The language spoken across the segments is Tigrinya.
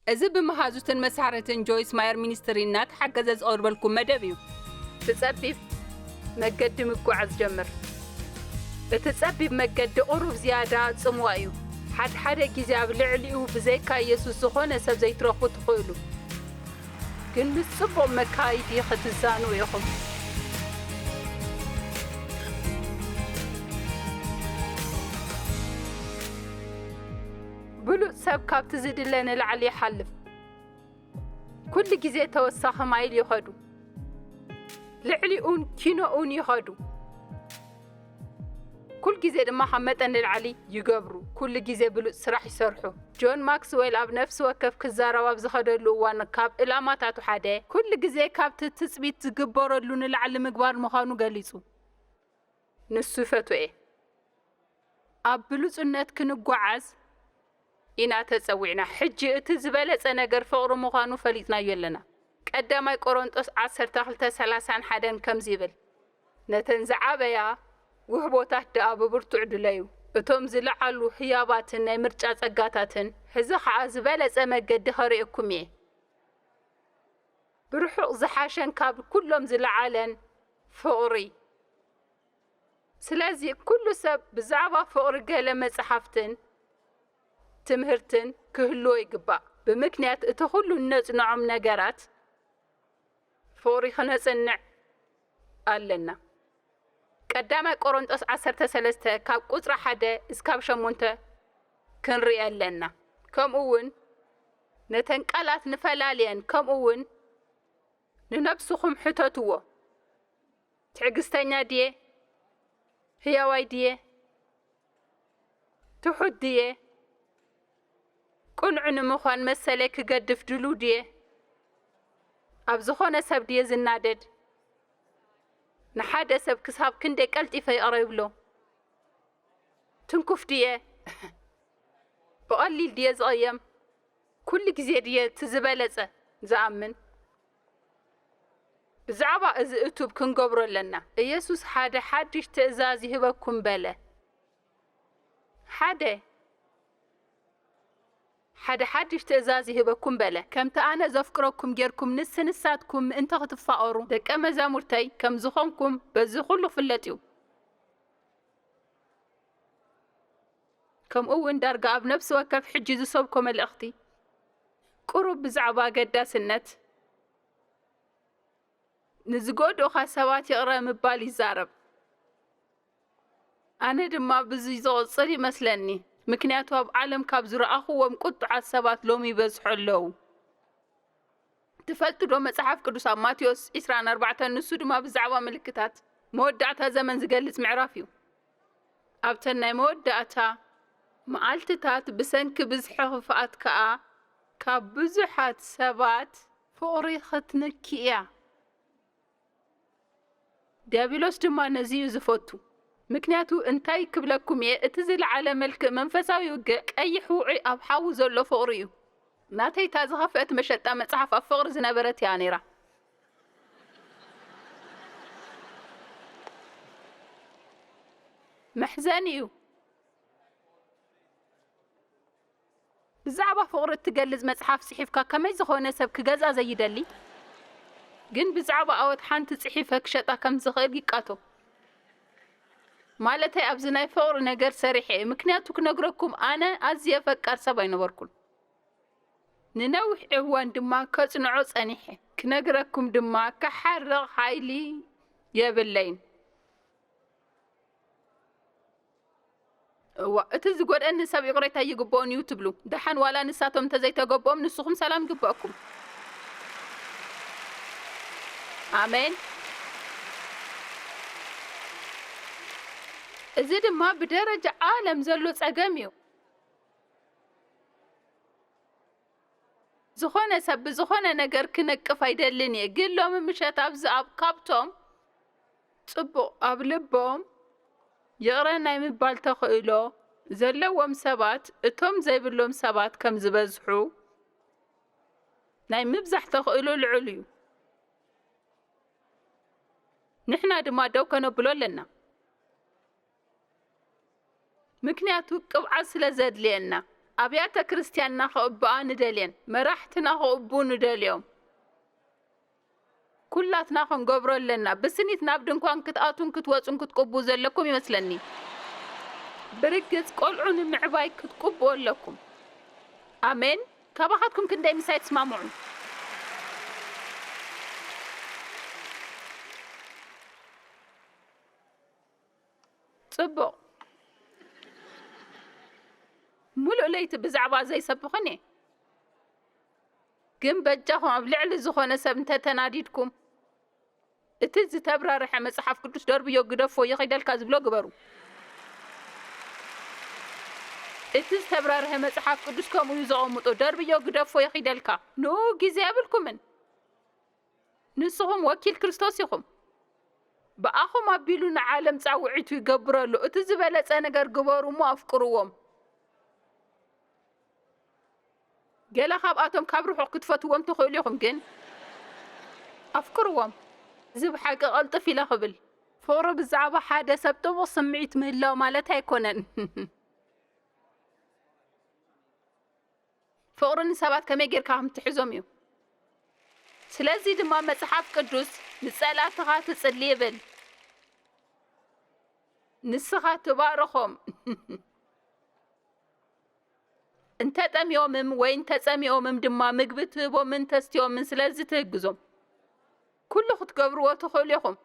እዚ ብመሃዙትን መሳርሕትን ጆይስ ማየር ሚኒስትሪ እናተሓገዘ ዝቐርበልኩም መደብ እዩ። እቲ ጸቢብ መገዲ ምጉዓዝ ጀምር። እቲ ጸቢብ መገዲ ቁሩብ ዝያዳ ጽምዋ እዩ። ሓድሓደ ግዜ ኣብ ልዕሊኡ ብዘይካ የሱስ ዝኾነ ሰብ ዘይትረኽቡ ትኽእሉ። ግን ምስ ጽቡቕ መካይዲ ክትዛኑ ኢኹም። ብሉጽ ሰብ ካብቲ ዝድለ ንላዕሊ ይሓልፍ። ኩሉ ግዜ ተወሳኺ ማይል ይኸዱ። ልዕሊኡን ኪኖኡን ይኸዱ። ኩል ግዜ ድማ ካብ መጠን ንላዕሊ ይገብሩ። ኩሉ ግዜ ብሉጽ ስራሕ ይሰርሑ። ጆን ማክስዌል ኣብ ነፍሲ ወከፍ ክዛረብ ኣብ ዝኸደሉ እዋን ካብ ዕላማታቱ ሓደ፣ ኩሉ ግዜ ካብቲ ትጽቢት ዝግበረሉ ንላዕሊ ምግባር ምዃኑ ገሊጹ። ንሱ ይፈትዎ እየ። ኣብ ብሉጽነት ክንጓዓዝ ኢና ተጸዊዕና። ሕጂ እቲ ዝበለጸ ነገር ፍቕሪ ምዃኑ ፈሊጥናዮ ኣለና። ቀዳማይ ቆሮንጦስ ዓሰርተ ክልተ ሰላሳን ሓደን ከምዚ ይብል፣ ነተን ዝዓበያ ውህቦታት ደኣ ብብርቱዕ ድለዩ። እቶም ዝለዓሉ ህያባትን ናይ ምርጫ ጸጋታትን፣ ሕዚ ኸኣ ዝበለጸ መገዲ ኸርእየኩም እየ። ብርሑቕ ዝሓሸን ካብ ኩሎም ዝለዓለን ፍቕሪ። ስለዚ ኩሉ ሰብ ብዛዕባ ፍቕሪ ገለ መጽሓፍትን ትምህርትን ክህልዎ ይግባእ። ብምክንያት እቲ ኩሉ እነጽንዖም ነገራት ፍቕሪ ክነጽንዕ ኣለና። ቀዳማይ ቆሮንጦስ ዓሰርተ ሰለስተ ካብ ቁጽሪ ሓደ እስካብ ሸሞንተ ክንርኢ ኣለና። ከምኡ እውን ነተን ቃላት ንፈላልየን፣ ከምኡ እውን ንነብስኹም ሕተትዎ። ትዕግስተኛ ድየ? ህያዋይ ድየ? ትሑት ድየ? ቅኑዕ ንምዃን መሰለይ ክገድፍ ድሉው ድየ? ኣብ ዝኾነ ሰብ ድየ ዝናደድ? ንሓደ ሰብ ክሳብ ክንደይ ቀልጢፈ ይቕረ ይብሎ? ትንኩፍ ድየ? ብቐሊል ድየ ዝቕየም? ኩሉ ግዜ ድየ እቲ ዝበለጸ ዝኣምን? ብዛዕባ እዚ እቱብ ክንገብሮ ኣለና። ኢየሱስ ሓደ ሓድሽ ትእዛዝ ይህበኩም በለ። ሓደ፣ ሓደ ሓድሽ ትእዛዝ ይህበኩም በለ። ከምቲ ኣነ ዘፍቅረኩም ጌርኩም ንስ ንሳትኩም ምእንቲ ክትፋቐሩ ደቀ መዛሙርተይ ከም ዝኾንኩም በዚ ኩሉ ክፍለጥ እዩ። ከምኡ እውን ዳርጋ ኣብ ነፍሲ ወከፍ ሕጂ ዝሰብኮ መልእኽቲ ቁሩብ ብዛዕባ ኣገዳስነት ንዝጎድኡኻ ሰባት ይቕረ ምባል ይዛረብ። ኣነ ድማ ብዚ ዝቕጽል ይመስለኒ፣ ምክንያቱ ኣብ ዓለም ካብ ዝረኣኹዎም ቁጡዓት ሰባት ሎሚ ይበዝሑ ኣለዉ። ትፈልጡ ዶ መጽሓፍ ቅዱስ ኣብ ማቴዎስ ዕስራን ኣርባዕተን ንሱ ድማ ብዛዕባ ምልክታት መወዳእታ ዘመን ዝገልጽ ምዕራፍ እዩ። ኣብተን ናይ መወዳእታ መዓልትታት ብሰንኪ ብዝሒ ክፍኣት ከኣ ካብ ብዙሓት ሰባት ፍቕሪ ክትንኪ እያ። ዲያብሎስ ድማ ነዚ እዩ ዝፈቱ። ምክንያቱ እንታይ ክብለኩም እየ፣ እቲ ዝለዓለ መልክእ መንፈሳዊ ውግእ ቀይሕ ውዑይ ኣብ ሓዊ ዘሎ ፍቕሪ እዩ። ናተይ እታ ዝኸፍአት መሸጣ መጽሓፍ ኣብ ፍቕሪ ዝነበረት እያ ነይራ። መሕዘኒ እዩ። ብዛዕባ ፍቕሪ እትገልጽ መጽሓፍ ጽሒፍካ ከመይ ዝኾነ ሰብ ክገዝኣ ዘይደሊ? ግን ብዛዕባ ኣወት ሓንቲ ጽሒፈ ክሸጣ ከም ዝኽእል ይቃቶ። ማለተይ ኣብዚ ናይ ፍቕሪ ነገር ሰሪሐ እየ፣ ምክንያቱ ክነግረኩም ኣነ ኣዝየ ፈቃር ሰብ ኣይነበርኩን። ንነዊሕ እዋን ድማ ከጽንዖ ጸኒሐ። ክነግረኩም ድማ ክሓርቕ ሓይሊ የብለይን። እዋ፣ እቲ ዝጎድኣኒ ሰብ ይቕሬታ ይግብኦን እዩ ትብሉ። ደሓን ዋላ ንሳቶም እንተዘይተገብኦም ንስኹም ሰላም ይግብኣኩም። ኣሜን። እዚ ድማ ብደረጃ ዓለም ዘሎ ጸገም እዩ። ዝኾነ ሰብ ብዝኾነ ነገር ክነቅፍ ኣይደልን እየ፣ ግን ሎሚ ምሸት ኣብዚ ኣብ ካብቶም ጽቡቕ ኣብ ልቦም ይቕረ ናይ ምባል ተኽእሎ ዘለዎም ሰባት እቶም ዘይብሎም ሰባት ከም ዝበዝሑ ናይ ምብዛሕ ተኽእሎ ልዑል እዩ። ንሕና ድማ ደው ከነብሎ ኣለና። ምክንያቱ ቅብዓት ስለ ዘድልየና። ኣብያተ ክርስቲያንና ክቕብኣ ንደልየን፣ መራሕትና ክቕብኡ ንደልዮም። ኩላትና ክንገብሮ ኣለና። ብስኒት ናብ ድንኳን ክትኣቱን ክትወጹን ክትቅብኡ ዘለኩም ይመስለኒ። ብርግጽ፣ ቆልዑ ንምዕባይ ክትቅብኡ ኣለኩም። ኣሜን። ካባኻትኩም ክንደይ ምሳይ ትስማምዑ? ጽቡቕ። ሙሉእ ለይቲ ብዛዕባ ዘይሰብኽን እየ። ግን በጃኹም ኣብ ልዕሊ ዝኾነ ሰብ እንተተናዲድኩም፣ እቲ ዝተብራርሐ መጽሓፍ ቅዱስ ደርብዮ ግደፎ ይኺደልካ ዝብሎ ግበሩ። እቲ ዝተብራርሐ መጽሓፍ ቅዱስ ከምኡ እዩ ዘቐምጦ። ደርብዮ ግደፎ ይኺደልካ። ንኡ ግዜ የብልኩምን። ንስኹም ወኪል ክርስቶስ ኢኹም። ብኣኹም ኣቢሉ ንዓለም ጻውዒቱ ይገብር ኣሎ። እቲ ዝበለጸ ነገር ግበሩ እሞ ኣፍቅርዎም። ገለ ካብኣቶም ካብ ርሑቕ ክትፈትዎም ትኽእሉ ኢኹም፣ ግን ኣፍቅርዎም። እዚ ብሓቂ ቀልጥፍ ኢለ ክብል። ፍቕሪ ብዛዕባ ሓደ ሰብ ጥቡቕ ስምዒት ምህላው ማለት ኣይኮነን። ፍቕሪ ንሰባት ከመይ ጌርካ ከም ትሕዞም እዩ። ስለዚ ድማ መጽሓፍ ቅዱስ፣ "ንጸላእትኻ ትጽሊ" ይብል። ንስኻ ትባርኾም። እንተጠምዮምም ወይ እንተጸሚኦምም ድማ ምግቢ ትህቦምን ተስትዮምን፣ ስለዚ ትህግዞም። ኩሉ ክትገብርዎ ትኽእሉ ኢኹም።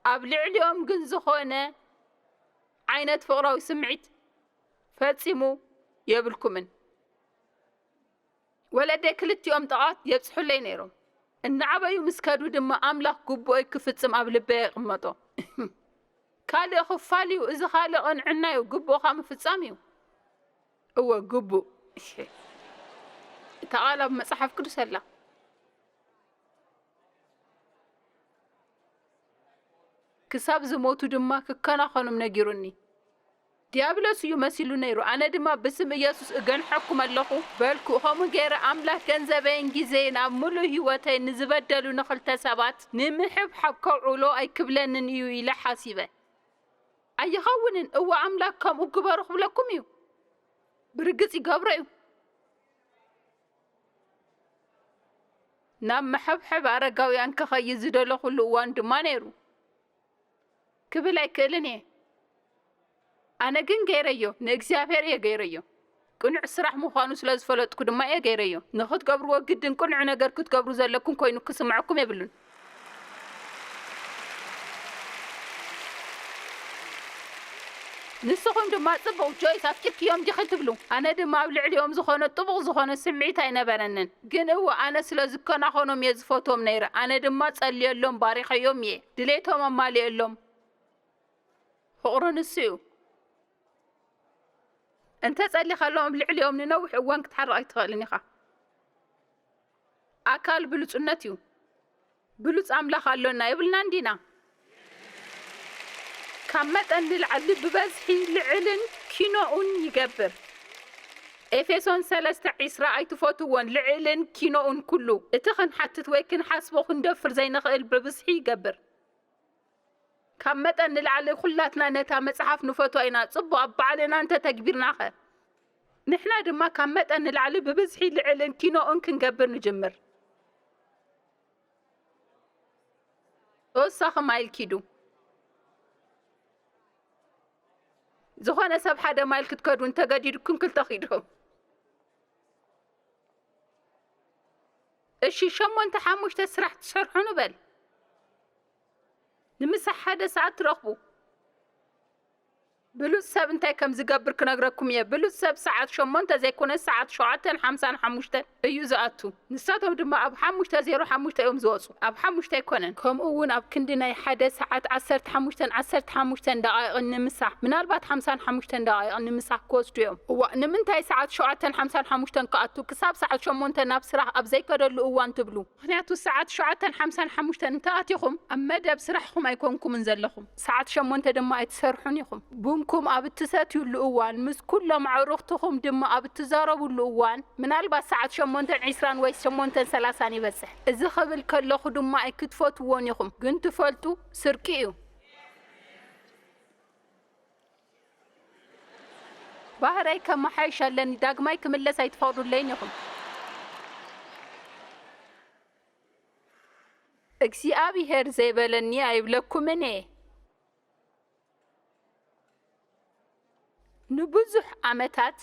ኣብ ልዕሊኦም ግን ዝኾነ ዓይነት ፍቕራዊ ስምዒት ፈጺሙ የብልኩምን። ወለደይ ክልቲኦም ጥቓት የብጽሑለይ ነይሮም። እናዓበዩ ምስ ከዱ ድማ ኣምላኽ ግቡኦይ ክፍጽም ኣብ ልበይ ይቕመጦ። ካልእ ክፋል እዩ፣ እዚ ካልእ ቅንዕና እዩ፣ ግቡእኻ ምፍጻም እዩ። እወ፣ ግቡእ። እታ ቃል ኣብ መጽሓፍ ቅዱስ ኣላ። ክሳብ ዝሞቱ ድማ ክከናኸኖም ነጊሩኒ። ዲያብሎስ እዩ መሲሉ ነይሩ። ኣነ ድማ ብስም ኢየሱስ እገንሐኩም ኣለኹ በልኩ። ከምኡ ገይረ ኣምላኽ ገንዘበይን ግዜን ኣብ ምሉእ ህይወተይ ንዝበደሉ ንኽልተ ሰባት ንምሕብሓብ ከውዕሎ ኣይክብለንን እዩ ኢለ ሓሲበ። ኣይኸውንን። እወ ኣምላኽ ከምኡ ግበሩ ክብለኩም እዩ። ብርግጽ ይገብሮ እዩ። ናብ መሐብሐብ ኣረጋውያን ክኸይድ ዝደለኹሉ እዋን ድማ ነይሩ። ክብል ኣይክእልን እየ። ኣነ ግን ገይረዮ፣ ንእግዚኣብሔር እየ ገይረዮ። ቅኑዕ ስራሕ ምዃኑ ስለ ዝፈለጥኩ ድማ እየ ገይረዮ። ንኽትገብርዎ ግድን ቅኑዕ ነገር ክትገብሩ ዘለኩም ኮይኑ ክስምዐኩም የብሉን። ንስኹም ድማ፣ "ጽቡቕ ጆይስ፣ ኣፍቂርክዮም ዲኺ?" ትብሉ። ኣነ ድማ ኣብ ልዕሊኦም ዝኾነ ጥቡቕ ዝኾነ ስምዒት ኣይነበረንን። ግን እወ፣ ኣነ ስለ ዝከናኸኖም እየ ዝፈትዎም ነይረ። ኣነ ድማ ጸልየሎም፣ ባሪኸዮም እየ። ድሌቶም ኣማልኤሎም። ፍቕሪ ንሱ እዩ። እንተ ጸሊኻሎም፣ ኣብ ልዕሊኦም ንነዊሕ እዋን ክትሓርቕ ኣይትኽእልን ኢኻ። ኣካል ብሉጽነት እዩ። ብሉጽ ኣምላኽ ኣሎና የብልናን ዲና? ካብ መጠን ንላዕሊ ብበዝሒ ልዕልን ኪኖኡን ይገብር። ኤፌሶን ሰለስተ ዒስራ ኣይትፈትዎን፣ ልዕልን ኪኖኡን ኩሉ። እቲ ክንሓትት ወይ ክንሓስቦ ክንደፍር ዘይንኽእል ብብዝሒ ይገብር። ካብ መጠን ንላዕሊ ኩላትና ነታ መጽሓፍ ንፈትዋ ኢና፣ ጽቡቕ ኣብ ባዕልና እንተ ተግቢርናኸ? ንሕና ድማ ካብ መጠን ንላዕሊ ብብዝሒ ልዕልን ኪኖኡን ክንገብር ንጅምር። ተወሳኺ ማይል ኪዱ። ዝኾነ ሰብ ሓደ ማይል ክትከዱ እንተገዲድኩም ክልተ ኪዱ። እሺ፣ ሸሞንተ ሓሙሽተ ስራሕ ትሰርሑ ንበል። ንምሳሕ ሓደ ሰዓት ትረኽቡ። ብሉጽ ሰብ እንታይ ከም ዝገብር ክነግረኩም እየ። ብሉጽ ሰብ ሰዓት ሸሞንተ ዘይኮነስ ሰዓት ሸውዓተን ሓምሳን ሓሙሽተን እዩ ዝኣቱ። ንሳቶም ድማ ኣብ ሓሙሽተ ዜሮ ሓሙሽተ እዮም ዝወጹ። ኣብ ሓሙሽተ ኣይኮነን። ከምኡ እውን ኣብ ክንዲ ናይ ሓደ ሰዓት ዓሰርተ ሓሙሽተን ዓሰርተ ሓሙሽተን ደቓይቕን ንምሳሕ፣ ምናልባት ሓምሳን ሓሙሽተን ደቓይቕን ንምሳሕ ክወስዱ እዮም። እዋእ፣ ንምንታይ ሰዓት ሸውዓተን ሓምሳን ሓሙሽተን ክኣቱ ክሳብ ሰዓት ሸሞንተ ናብ ስራሕ ኣብ ዘይከደሉ እዋን ትብሉ? ምኽንያቱ ሰዓት ሸውዓተን ሓምሳን ሓሙሽተን እንተኣቲኹም ኣብ መደብ ስራሕኹም ኣይኮንኩምን ዘለኹም። ሰዓት ሸሞንተ ድማ ኣይትሰርሑን ኢኹም። ቡንኩም ኣብ እትሰትዩሉ እዋን፣ ምስ ኩሎም ኣዕሩኽትኹም ድማ ኣብ እትዛረቡሉ እዋን፣ ምናልባት ሰዓት ሸሞንተን ዒስራን ወይ ሸሞንተን ሰላሳን ይበጽሕ። እዚ ክብል ከለኹ ድማ ኣይክትፈትዎን ኢኹም፣ ግን ትፈልጡ፣ ስርቂ እዩ። ባህረይ ከመሓይሽ ኣለኒ፣ ዳግማይ ክምለስ ኣይትፈቕዱለይን ኢኹም። እግዚኣብሄር ዘይበለኒ ኣይብለኩምን እየ። ንብዙሕ ዓመታት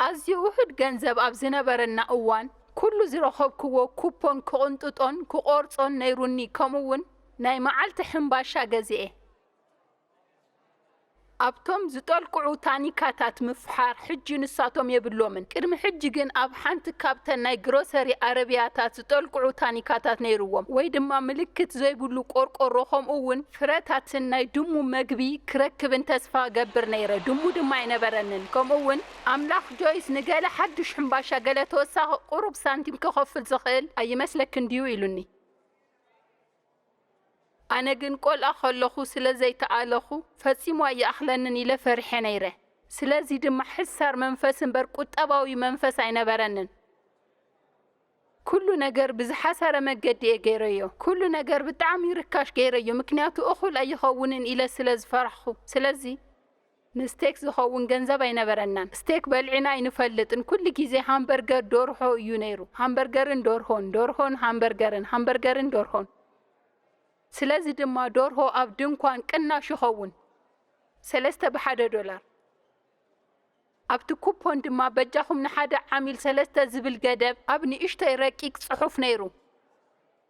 ኣዝዩ ውሑድ ገንዘብ ኣብ ዝነበረና እዋን፣ ኩሉ ዝረኸብክዎ ኩፖን ክቕንጥጦን ክቖርጾን ነይሩኒ፣ ከምኡውን ናይ መዓልቲ ሕምባሻ ገዚኤ። ኣብቶም ዝጠልቅዑ ታኒካታት ምፍሓር ሕጂ ንሳቶም የብሎምን። ቅድሚ ሕጂ ግን ኣብ ሓንቲ ካብተን ናይ ግሮሰሪ ኣረብያታት ዝጠልቅዑ ታኒካታት ነይርዎም፣ ወይ ድማ ምልክት ዘይብሉ ቆርቆሮ፣ ከምኡ እውን ፍረታትን ናይ ድሙ መግቢ ክረክብን ተስፋ ገብር ነይረ። ድሙ ድማ ኣይነበረንን። ከምኡ እውን ኣምላኽ ጆይስ ንገለ ሓድሽ ሕምባሻ ገለ ተወሳኺ ቁሩብ ሳንቲም ክኸፍል ዝኽእል ኣይመስለክን ድዩ? ኢሉኒ። ኣነ ግን ቆልዓ ከለኹ ስለ ዘይተኣለኹ፣ ፈጺሙ ኣይኣኽለንን ኢለ ፈሪሐ ነይረ። ስለዚ ድማ ሕሳር መንፈስ እምበር ቁጠባዊ መንፈስ ኣይነበረንን። ኩሉ ነገር ብዝሓሰረ መገዲ እየ ገይረዮ። ኩሉ ነገር ብጣዕሚ ርካሽ ገይረዮ፣ ምክንያቱ እኹል ኣይኸውንን ኢለ ስለ ዝፈራሕኹ። ስለዚ ንስቴክ ዝኸውን ገንዘብ ኣይነበረናን። ስቴክ በልዒና ኣይንፈልጥን። ኩሉ ግዜ ሃምበርገር ደርሆ እዩ ነይሩ። ሃምበርገርን ደርሆን፣ ደርሆን ሃምበርገርን፣ ሃምበርገርን ደርሆን። ስለዚ ድማ ደርሆ ኣብ ድንኳን ቅናሽ ይኸውን፣ ሰለስተ ብሓደ ዶላር። ኣብቲ ኩፖን ድማ በጃኹም ንሓደ ዓሚል ሰለስተ ዝብል ገደብ ኣብ ንእሽቶይ ረቂቕ ጽሑፍ ነይሩ።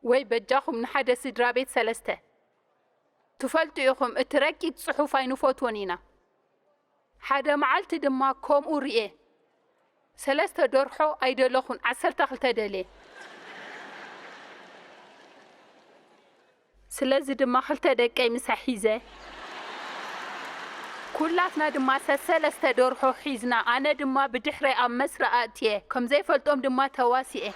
ወይ በጃኹም ንሓደ ስድራ ቤት ሰለስተ። ትፈልጡ ኢኹም፣ እቲ ረቂቕ ጽሑፍ ኣይንፈትዎን ኢና። ሓደ መዓልቲ ድማ ከምኡ ርኤ። ሰለስተ ደርሖ ኣይደለኹን፣ ዓሰርተ ክልተ ደልየ። ስለዚ ድማ ክልተ ደቀይ ምሳይ ሒዘ፣ ኩላትና ድማ ሰሰለስተ ደርሆ ሒዝና፣ ኣነ ድማ ብድሕረይ ኣብ መስርዕ ኣእትየ፣ ከም ዘይፈልጦም ድማ ተዋሲኤ።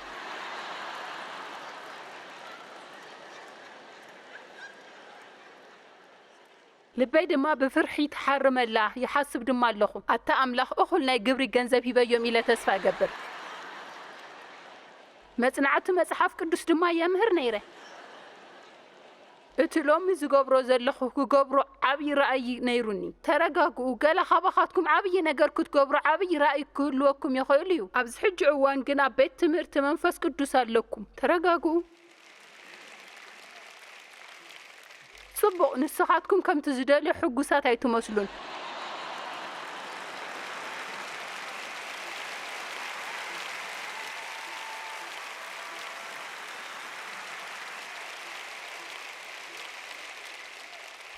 ልበይ ድማ ብፍርሒ ትሓርም ኣላ፣ ይሓስብ ድማ ኣለኹ፣ ኣታ ኣምላኽ እኹል ናይ ግብሪ ገንዘብ ሂበዮም ኢለ ተስፋ እገብር። መጽናዕቲ መጽሓፍ ቅዱስ ድማ የምህር ነይረ። እቲ ሎሚ ዝገብሮ ዘለኹ ክገብሮ ዓብዪ ራእይ ነይሩኒ። ተረጋግኡ፣ ገለ ካባኻትኩም ዓብዪ ነገር ክትገብሩ ዓብዪ ራእይ ክህልወኩም ይኽእል እዩ። ኣብዚ ሕጂ እዋን ግን ኣብ ቤት ትምህርቲ መንፈስ ቅዱስ ኣለኩም። ተረጋግኡ። ጽቡቕ፣ ንስኻትኩም ከምቲ ዝደልዮ ሕጉሳት ኣይትመስሉን።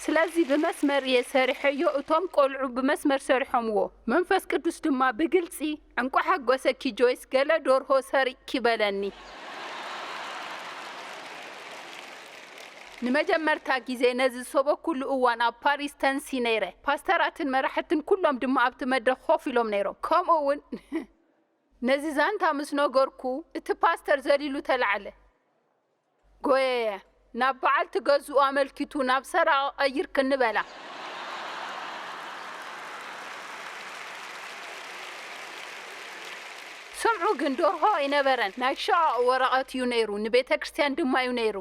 ስለዚ ብመስመር እየ ሰሪሐዮ፣ እቶም ቆልዑ ብመስመር ሰሪሖምዎ። መንፈስ ቅዱስ ድማ ብግልጺ፣ "እንቋዕ ሓጎሰኪ ጆይስ፣ ገለ ደርሆ ሰሪቕኪ" በለኒ። ንመጀመርታ ግዜ ነዚ ዝሰበኩሉ እዋን ኣብ ፓሪስ ተንሲ ነይረ። ፓስተራትን መራሕትን ኩሎም ድማ ኣብቲ መድረኽ ኮፍ ኢሎም ነይሮም። ከምኡ እውን ነዚ ዛንታ ምስ ነገርኩ፣ እቲ ፓስተር ዘሊሉ ተላዕለ። ጎየየ። ናብ በዓልቲ ገዝኡ ኣመልኪቱ ናብ ሰራቒ ቀይርክኒ በላ። ስምዑ ግን ደርሆ ኣይነበረን፣ ናይ ሸቓቕ ወረቐት እዩ ነይሩ፣ ንቤተ ክርስቲያን ድማ እዩ ነይሩ።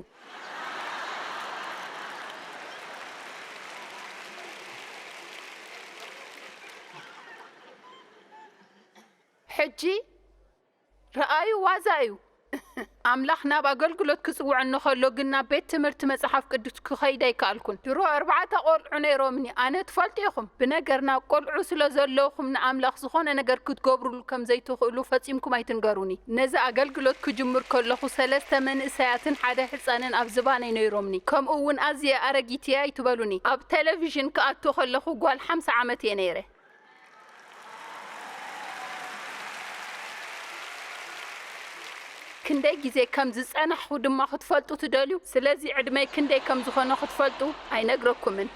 ሕጂ ረኣዩ ዋዛ እዩ። ኣምላኽ ናብ ኣገልግሎት ክጽውዐኒ ከሎ ግን ናብ ቤት ትምህርቲ መጽሓፍ ቅዱስ ክኸይድ ኣይከኣልኩን። ድሮ ኣርባዕተ ቆልዑ ነይሮምኒ። ኣነ ትፈልጡ ኢኹም፣ ብነገር ናብ ቆልዑ ስለ ዘለኹም ንኣምላኽ ዝኾነ ነገር ክትገብሩሉ ከም ዘይትኽእሉ ፈጺምኩም ኣይትንገሩኒ። ነዚ ኣገልግሎት ክጅምር ከለኹ ሰለስተ መንእሰያትን ሓደ ሕጻንን ኣብ ዝባነይ ነይሮምኒ። ከምኡ እውን ኣዝየ ኣረጊት እየ ኣይትበሉኒ። ኣብ ቴሌቪዥን ክኣቱ ከለኹ ጓል ሓምሳ ዓመት እየ ነይረ። ክንደይ ግዜ ከም ዝጸናሕኹ ድማ ክትፈልጡ ትደልዩ? ስለዚ ዕድመይ ክንደይ ከም ዝኾነ ክትፈልጡ ኣይነግረኩምን።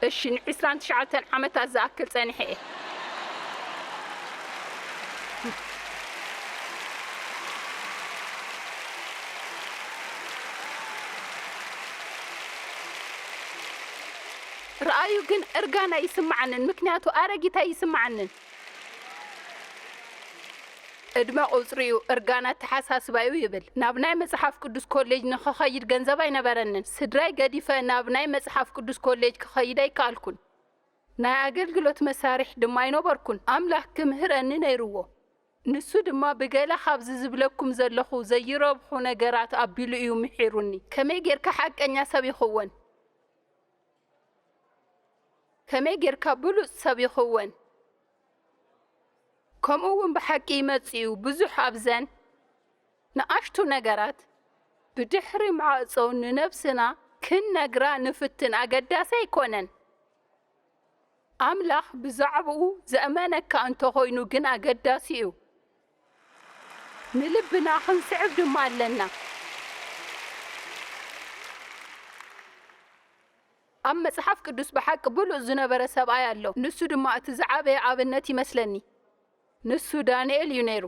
እሺ፣ ንዒስራን ትሽዓተን ዓመታት ዝኣክል ጸኒሐ እየ። ረኣዩ ግን እርጋን ኣይስምዓንን፣ ምክንያቱ ኣረጊት ኣይስምዓንን። ዕድመ ቁጽሪ'ዩ፣ እርጋን ኣተሓሳስባ'ዩ ይብል። ናብ ናይ መጽሓፍ ቅዱስ ኮሌጅ ንኽኸይድ ገንዘብ ኣይነበረንን። ስድራይ ገዲፈ ናብ ናይ መጽሓፍ ቅዱስ ኮሌጅ ክኸይድ ኣይከኣልኩን። ናይ ኣገልግሎት መሳርሒ ድማ ኣይነበርኩን። ኣምላኽ ክምህረኒ ነይርዎ። ንሱ ድማ ብገለ ካብዚ ዝብለኩም ዘለኹ ዘይረብሑ ነገራት ኣቢሉ እዩ ምሒሩኒ። ከመይ ጌርካ ሓቀኛ ሰብ ይኽወን? ከመይ ጌርካ ብሉጽ ሰብ ይኽወን? ከምኡ እውን ብሓቂ ይመጽእ እዩ። ብዙሕ ኣብዘን ንኣሽቱ ነገራት ብድሕሪ ማዕጾ ንነብስና ክንነግራ ንፍትን። ኣገዳሲ ኣይኮነን። ኣምላኽ ብዛዕባኡ ዘእመነካ እንተኾይኑ ግን ኣገዳሲ እዩ። ንልብና ክንስዕብ ድማ ኣለና። ኣብ መጽሓፍ ቅዱስ ብሓቂ ብሉጽ ዝነበረ ሰብኣይ ኣሎ። ንሱ ድማ እቲ ዝዓበየ ኣብነት ይመስለኒ። ንሱ ዳንኤል እዩ ነይሩ።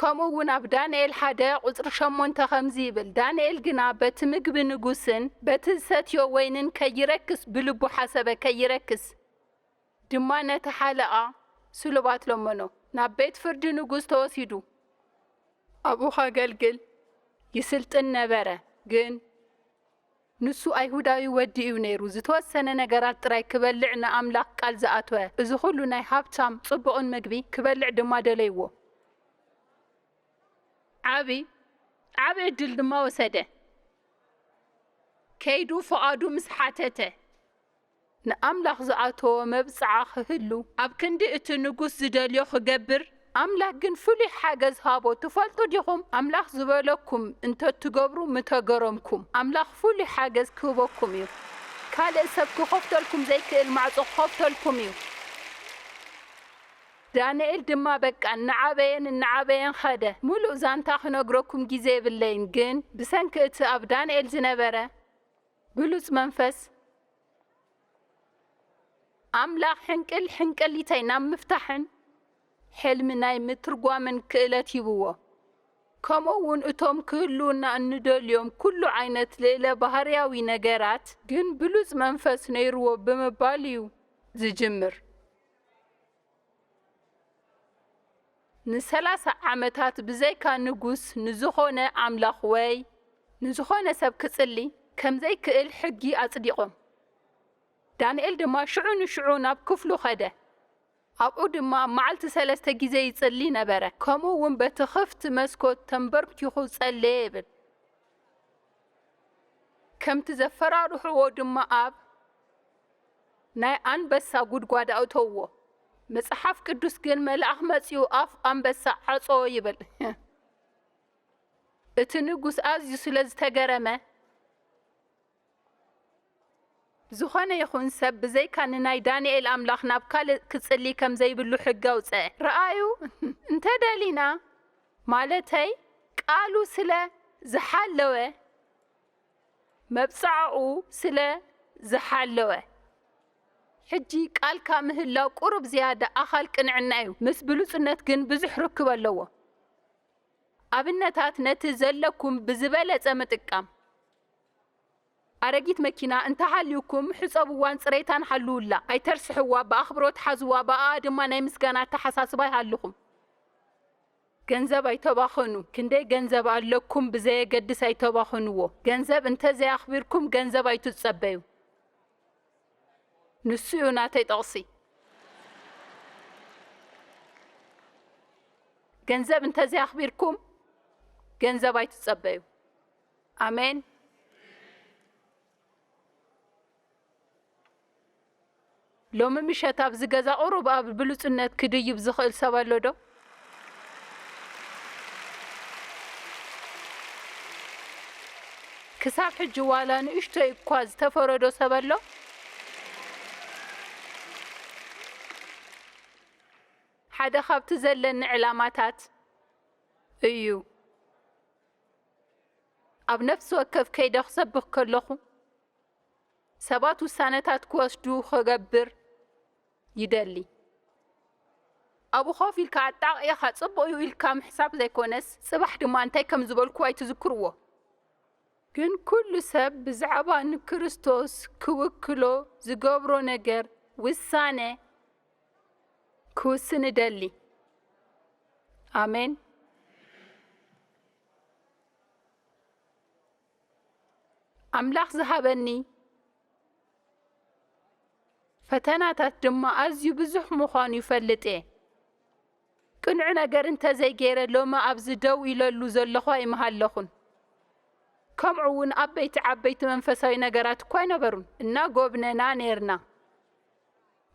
ከምኡ እውን ኣብ ዳንኤል ሓደ ቁጽሪ ሸሞንተ ከምዚ ይብል፣ ዳንኤል ግና በቲ ምግቢ ንጉስን በቲ ዝሰትዮ ወይንን ከይረክስ ብልቡ ሓሰበ፣ ከይረክስ ድማ ነቲ ሓለቓ ስሉባት ለመኖ። ናብ ቤት ፍርዲ ንጉስ ተወሲዱ ኣብኡ ከገልግል ይስልጥን ነበረ። ግን ንሱ ኣይሁዳዊ ወዲ እዩ ነይሩ። ዝተወሰነ ነገራት ጥራይ ክበልዕ ንኣምላኽ ቃል ዝኣተወ። እዚ ኹሉ ናይ ሃብታም ጽቡቕን ምግቢ ክበልዕ ድማ ደለይዎ። ዓቢ ዓቢ ዕድል ድማ ወሰደ። ከይዱ ፍቓዱ ምስ ሓተተ፣ ንኣምላኽ ዝኣተዎ መብጽዓ ክህሉ ኣብ ክንዲ እቲ ንጉስ ዝደልዮ ክገብር፣ ኣምላኽ ግን ፍሉይ ሓገዝ ሃቦ። ትፈልጡ ዲኹም? ኣምላኽ ዝበለኩም እንተ ትገብሩ ምተገረምኩም። ኣምላኽ ፍሉይ ሓገዝ ክህበኩም እዩ። ካልእ ሰብ ክኸፍተልኩም ዘይክእል ማዕጾ ክኸፍተልኩም እዩ። ዳንኤል ድማ በቃ እናዓበየን እናዓበየን ኸደ። ምሉእ ዛንታ ክነግረኩም ግዜ የብለይን፣ ግን ብሰንኪ እቲ ኣብ ዳንኤል ዝነበረ ብሉጽ መንፈስ፣ ኣምላኽ ሕንቅል ሕንቅሊተይ ናብ ምፍታሕን ሕልሚ ናይ ምትርጓምን ክእለት ሂብዎ። ከምኡ እውን እቶም ክህልውና እንደልዮም ኩሉ ዓይነት ልእለ ባህርያዊ ነገራት ግን ብሉጽ መንፈስ ነይርዎ ብምባል እዩ ዝጅምር። ንሰላሳ ዓመታት ብዘይካ ንጉስ ንዝኾነ ኣምላኽ ወይ ንዝኾነ ሰብ ክጽሊ ከም ዘይክእል ሕጊ ኣጽዲቖም። ዳንኤል ድማ ሽዑ ንሽዑ ናብ ክፍሉ ኸደ። ኣብኡ ድማ ኣብ መዓልቲ ሰለስተ ግዜ ይጽሊ ነበረ። ከምኡ እውን በቲ ኽፍቲ መስኮት ተንበርኪኹ ጸለየ ይብል። ከምቲ ዘፈራርሕዎ ድማ ኣብ ናይ ኣንበሳ ጉድጓድ ኣእተውዎ። መጽሓፍ ቅዱስ ግን መልኣኽ መጺኡ ኣፍ ኣንበሳ ዓጾ ይብል። እቲ ንጉስ ኣዝዩ ስለ ዝተገረመ፣ ዝኾነ ይኹን ሰብ ብዘይካ ንናይ ዳንኤል ኣምላኽ ናብ ካልእ ክጽሊ ከም ዘይብሉ ሕጊ ኣውጽአ። ረኣዩ፣ እንተ ደሊና፣ ማለተይ ቃሉ ስለ ዝሓለወ፣ መብጽዓኡ ስለ ዝሓለወ። ሕጂ ቃልካ ምህላው ቁሩብ ዝያዳ ኣኻል ቅንዕና እዩ፣ ምስ ብሉጽነት ግን ብዙሕ ርክብ ኣለዎ። ኣብነታት ነቲ ዘለኩም ብዝበለጸ ምጥቃም። ኣረጊት መኪና እንተሃልዩኩም ሕጸብዋን ጽሬታን ሓልውላ፣ ኣይተርስሕዋ፣ ብኣኽብሮት ሓዝዋ፣ ብኣኣ ድማ ናይ ምስጋና ኣተሓሳስባ ይሃልኹም። ገንዘብ ኣይተባኽኑ፣ ክንደይ ገንዘብ ኣለኩም ብዘየገድስ ኣይተባኽንዎ። ገንዘብ እንተዘይኣኽቢርኩም ገንዘብ ኣይትጸበዩ። ንሱ እዩ ናተይ ጠቕሲ። ገንዘብ እንተዘይኣኽቢርኩም ገንዘብ ኣይትጸበዩ። ኣሜን። ሎሚ ምሸት ኣብዚ ገዛ ቁሩብ ኣብ ብሉጽነት ክድይብ ዝኽእል ሰብ ኣሎ ዶ? ክሳብ ሕጂ ዋላ ንእሽቶይ እኳ ዝተፈረዶ ሰብ ኣሎ? ሓደ ካብቲ ዘለኒ ዕላማታት እዩ። ኣብ ነፍሲ ወከፍ ከይደ ክሰብኽ ከለኹ፣ ሰባት ውሳነታት ክወስዱ ክገብር ይደሊ። ኣብኡ ኮፍ ኢልካ ኣጣቒዕኻ ጽቡቕ እዩ ኢልካ ምሕሳብ ዘይኮነስ፣ ጽባሕ ድማ እንታይ ከም ዝበልኩ ኣይትዝክርዎ። ግን ኩሉ ሰብ ብዛዕባ ንክርስቶስ ክውክሎ ዝገብሮ ነገር ውሳነ ክውስን እደሊ። ኣሜን። ኣምላኽ ዝሃበኒ ፈተናታት ድማ ኣዝዩ ብዙሕ ምዃኑ ይፈልጥ እየ። ቅኑዕ ነገር እንተዘይገይረ፣ ሎሚ ኣብዚ ደው ኢለሉ ዘለኹ ኣይምሃለኹን። ከምኡ እውን ዓበይቲ ዓበይቲ መንፈሳዊ ነገራት እኳ ኣይነበሩን። እናጎብነና ነይርና።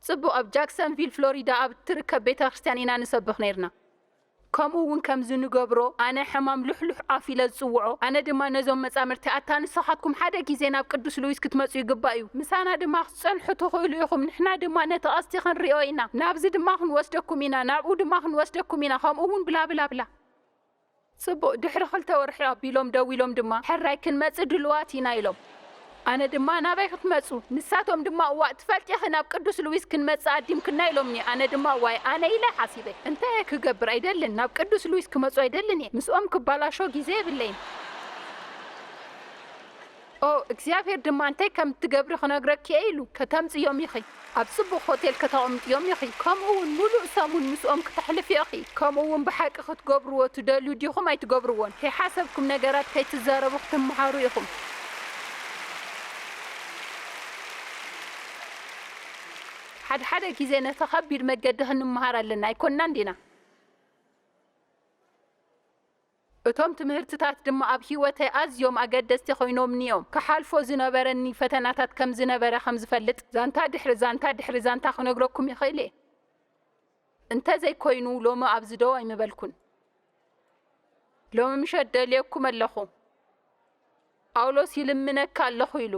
ጽቡቕ፣ ኣብ ጃክሰንቪል ፍሎሪዳ ኣብ እትርከብ ቤተ ክርስቲያን ኢና ንሰብኽ ነይርና። ከምኡ እውን ከምዚ ንገብሮ፣ ኣነ ሕማም ልሕሉሕ ኣፍ ኢለ ዝጽውዖ፣ ኣነ ድማ ነዞም መጻምርቲ፣ ኣታ ንስኻትኩም ሓደ ግዜ ናብ ቅዱስ ሉዊስ ክትመጹ ይግባእ እዩ። ምሳና ድማ ክትጸንሑ ትኽእሉ ኢኹም፣ ንሕና ድማ ነቲ ቀስቲ ክንሪኦ ኢና፣ ናብዚ ድማ ክንወስደኩም ኢና፣ ናብኡ ድማ ክንወስደኩም ኢና፣ ከምኡ እውን ብላ ብላ ብላ። ጽቡቕ፣ ድሕሪ ክልተ ወርሒ ኣቢሎም ደዊሎም ድማ፣ ሕራይ ክንመጽእ ድሉዋት ኢና ኢሎም። ኣነ ድማ ናበይ ክትመጹ? ንሳቶም ድማ እዋእ ትፈልጢ ኢኺ ናብ ቅዱስ ሉዊስ ክንመጽእ ኣዲምክና ኢሎምኒ። ኣነ ድማ ዋይ ኣነ ኢለ ሓሲበ። እንታይ እየ ክገብር ኣይደልን፣ ናብ ቅዱስ ሉዊስ ክመጹ ኣይደልን እየ። ምስኦም ክባላሾ ግዜ የብለይን። ኦ እግዚኣብሔር ድማ እንታይ ከም እትገብሪ ክነግረኪ እየ ኢሉ ከተምጽዮም ኢኺ። ኣብ ጽቡቕ ሆቴል ከተቐምጥዮም ኢኺ። ከምኡ እውን ምሉእ ሰሙን ምስኦም ክተሕልፊ ኢኺ። ከምኡ እውን ብሓቂ ክትገብርዎ ትደልዩ ዲኹም ኣይትገብርዎን? ከይሓሰብኩም ነገራት ከይትዛረቡ ክትምሃሩ ኢኹም። ሓድሓደ ግዜ ነቲ ኸቢድ መገዲ ክንምሃር ኣለና ኣይኮንናን ዲና? እቶም ትምህርትታት ድማ ኣብ ህይወተይ ኣዝዮም ኣገደስቲ ኮይኖምኒ እዮም። ክሓልፎ ዝነበረኒ ፈተናታት ከም ዝነበረ ከም ዝፈልጥ፣ ዛንታ ድሕሪ ዛንታ ድሕሪ ዛንታ ክነግረኩም ይኽእል እየ። እንተ ዘይኮይኑ፣ ሎሚ ኣብዚ ደው ኣይምበልኩን። ሎሚ ምሸት ደልየኩም ኣለኹ። ጳውሎስ ይልምነካ ኣለኹ ኢሉ።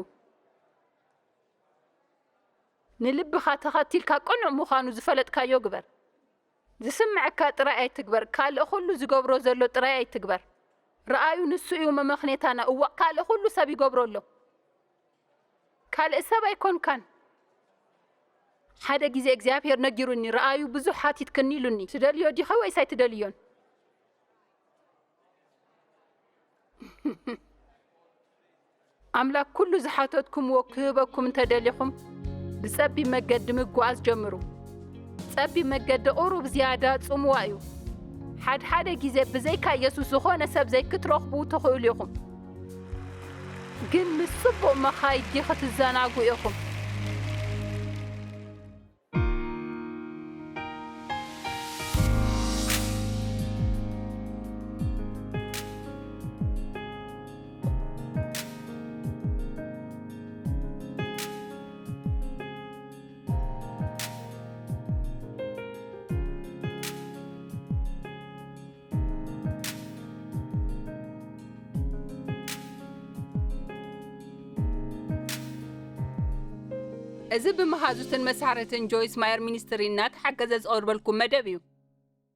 ንልብኻ ተኸቲልካ ቅኑዕ ምዃኑ ዝፈለጥካዮ ግበር። ዝስምዐካ ጥራይ ኣይትግበር። ካልእ ኩሉ ዝገብሮ ዘሎ ጥራይ ኣይትግበር። ረኣዩ፣ ንሱ እዩ መመኽኔታና። እዋእ፣ ካልእ ኩሉ ሰብ ይገብሮ ኣሎ። ካልእ ሰብ ኣይኮንካን። ሓደ ግዜ እግዚኣብሔር ነጊሩኒ፣ ረኣዩ፣ ብዙሕ ሓቲትክኒ ኢሉኒ። ትደልዮ ዲኺ ወይስ ኣይትደልዮን? ኣምላኽ ኩሉ ዝሓተትኩምዎ ክህበኩም እንተ ደሊኹም፣ ብጸቢብ መገዲ ምጉዓዝ ጀምሩ። ጸቢብ መገዲ ቁሩብ ዝያዳ ጽምዋ እዩ። ሓድሓደ ግዜ ብዘይካ የሱስ ዝኾነ ሰብ ዘይክትረኽቡ ትኽእሉ ኢኹም። ግን ምስ ጽቡቕ መኻይዲ ክትዘናጉ ኢኹም። እዚ ብመሃዙትን መሳርሕትን ጆይስ ማየር ሚኒስትሪ እናተሓገዘ ዝቐርበልኩም መደብ እዩ።